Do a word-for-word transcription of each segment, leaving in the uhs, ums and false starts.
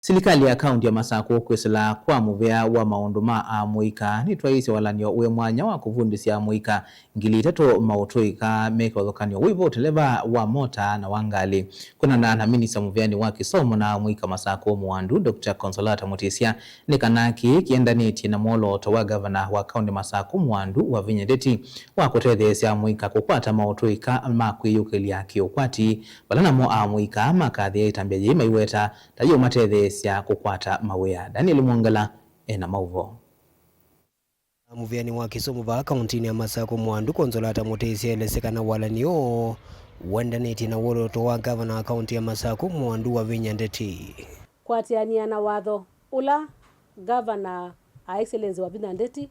Silikalĩ ya kaunti ya Masakũ kwĩsĩla kwa mũvea wa maũndũ ma amũika nĩtwaĩĩsye walany'o wĩ mwanya wa kũvundĩsya amũika ngili itatũ maũtũĩka me kĩvathũkany'o wĩvo ũteleva wa mota na wa ngalĩ. Kwĩanana na minista mũveanĩ wa kĩsomo na amũika Masakũ Mũandu, Doctor Consolata Mũtĩsya, nĩ kana kĩĩ kĩendanĩtye na mwolooto wa ngavana wa kaunti Masakũ Mũandu Wavinya Ndeti wa kũtetheesya amũika kũkwata maũtũĩka ma kwĩyũkĩlya kĩũkwati, vala namo amũika makathĩa ĩtambya yĩĩ maiweta ta yĩũmatetheesya kũkwata mawĩa. Daniel Mwongela ena maũvoo. Mũveanĩ wa kĩsomo vaa kauntinĩ ya Masakũ Mũandu, Consolata Mũtĩsya, elesya kana walany'o ũũ ũendanĩtye na woloto wa ngavana wa kaunti ya Masakũ Mũandu Wavinya Ndeti. Kũatĩanĩa na watho ũla ngavana, Her Excellency Wavinya Ndeti,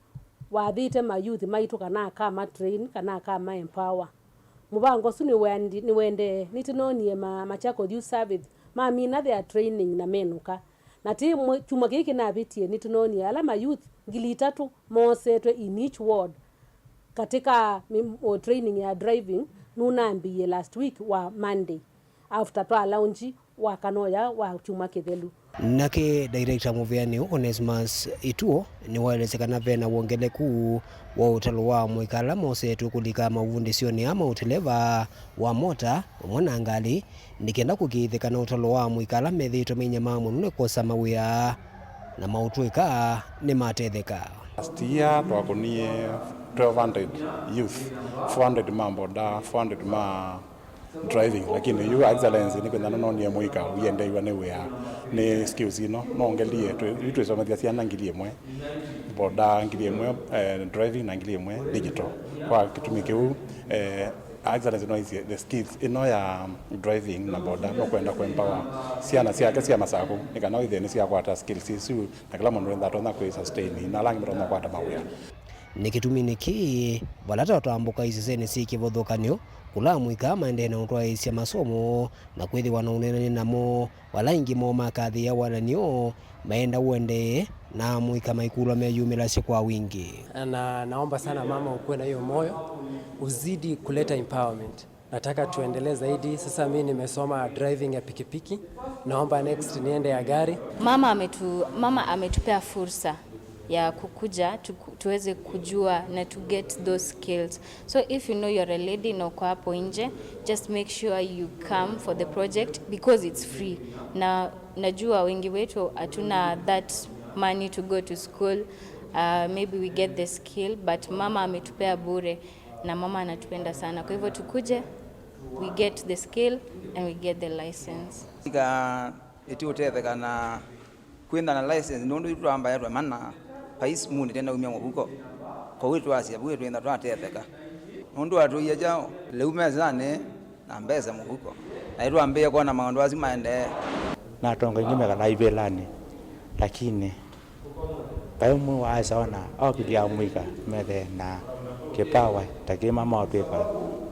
wathĩte ma youth maitũ kana akama train kana akama empower. Mũvango ũsu nĩwendi-, nĩwendee, nĩtũnoonie ma Machakos Youth Service mamina their training na menũka. Na ti mwe-, kyumwa kĩĩ kĩnavĩtie, nĩtũnoonie ala ma youth ngili itatũ moosetwe in each ward katika mi-, o, training ya driving nũnambĩĩe last week wa Monday after twa launch wakana ũya wa kyumwa kĩthelu. Nake director mũveanĩ Onesmus Ituo nĩwaelesya kana ve na wongeleku wa ũtalo wa amũika ala mosetwe kũlika mavundĩsyonĩ aa ma ũteleva wa mota vamwe na ngalĩ, nĩ kenda kũkĩĩthya kana ũtalo wa amũika ala methĩĩtwe mainyamaa mũno nĩ kwosa mawĩa na maũtũĩka nĩmatetheka. Last year twakũnie twelve hundred youth, four hundred ma boda, four hundred ma driving, lakini yu Excellency nĩ kwĩthana nonie mũika ũiendeeiwa nĩ wĩa nĩ skills ino. Nongelie twĩ-, yu twĩsomethya syana ngili ĩmwe, boda ngili ĩmwe, eh, driving na ngili ĩmwe digital. Kwa kĩtumi kĩu, eh, Excellency noisye the skills ino ya driving na boda nũkwenda kũempower syana syake sya Masakũ nĩ kana wĩthĩe nĩsyakwata skills isu na kĩla mũndũ wenda atonya kwĩ sustain na ala angĩ matonya kwata mawĩa. Nĩ kĩtuminĩ kĩĩ, vala twatambũka isesenĩ syĩ kĩvathũkany'o, kũla amũika maendee na ũtwaĩĩsya masomo na kwĩthĩwa na ũneenany'a namo, vala aingĩ moo makathĩĩa walany'o maenda ũendee, na amũika maikũlwa meyumĩlasye kwa wingĩ. Na naomba sana mama ukuwe na hiyo moyo, uzidi kuleta empowerment. Nataka tuendelee zaidi. Sasa mimi nimesoma driving ya pikipiki. Naomba next niende ya gari. Mama ametu-, mama ametupea fursa ya kukuja tu-, tuweze kujua na to get those skills. So if you know you're a lady na uko hapo nje, just make sure you come for the project because it's free. Na najua wengi wetu hatuna that money to go to school. Uh, maybe we get the skill, but mama ametupea bure. Na mama anatupenda sana. Kwa hivyo tukuje, we get the skill and we get the license. Ika ĩti ũtetheka na kwĩnda na license, nũndũ itũ twambaĩtwe mana pais muni tena umya mũvuko. Kwoou twasya vu twĩnda twatetheka. Nũndũ atũie kyao, lĩu mesanĩ na mbesa mũvuko. Na itwambĩĩe kwona maũndũ asu maendee. Na atonga ingĩ mekana ivĩlanĩ, lakini Vai ũmwe waaĩsa ona okilya amũika methe na kĩpawa ta kĩĩ mamaũtw'ĩka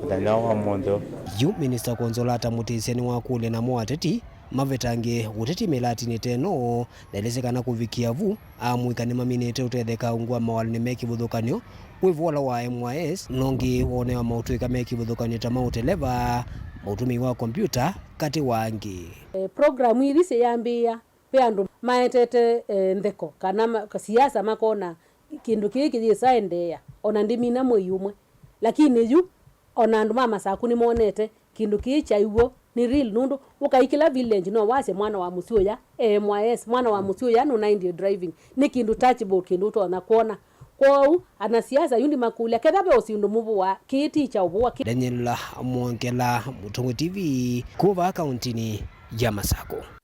mũthenya wa ũmũnthĩ. Yu Minista Consolata Mũtĩsya nĩwakũlya namo ateti mavetange ũteti mĩlatinĩ ta ĩno, na elesya kana kũvikĩa vu, amũika nĩmaminĩte ũtetheka ungu wa mawalonĩ me kĩvathũkany'o, wĩvo ũla wa M Y S, na ũngĩ wonewa maũtw'ĩka me kĩvathũkany'o ta ma ũteleva, ũtũmĩi wa kombyũta, katĩ wa angĩ. Eh, programu ithi syĩyambĩĩa, ve andũ maetete, eh, ntheko kana ma-, siasa makona kĩndũ kĩĩ kĩyĩsa endeea, ona ndĩmina mwei ũmwe. Lakini yu, ona andũ ma Masaku nĩmonete kĩndũ kĩĩ kyaĩ w'o nĩ real, nũndũ ũkai kĩla village no wasye mwana wa mũsyĩ ũya e M Y S, mwana wa mũsyĩ ũya nũnaendie driving. Nĩ kĩndũ touchable, kĩndũ ũtonya kwona. Kwoou, anasiasa yu ndimakũlya, ketha ve ũsindũ mũvũa, kĩĩ ti kya ũvũa, kĩ- Daniel Mwongela, Mũtongoi T V, kuma vaa kauntinĩ ya Masaku.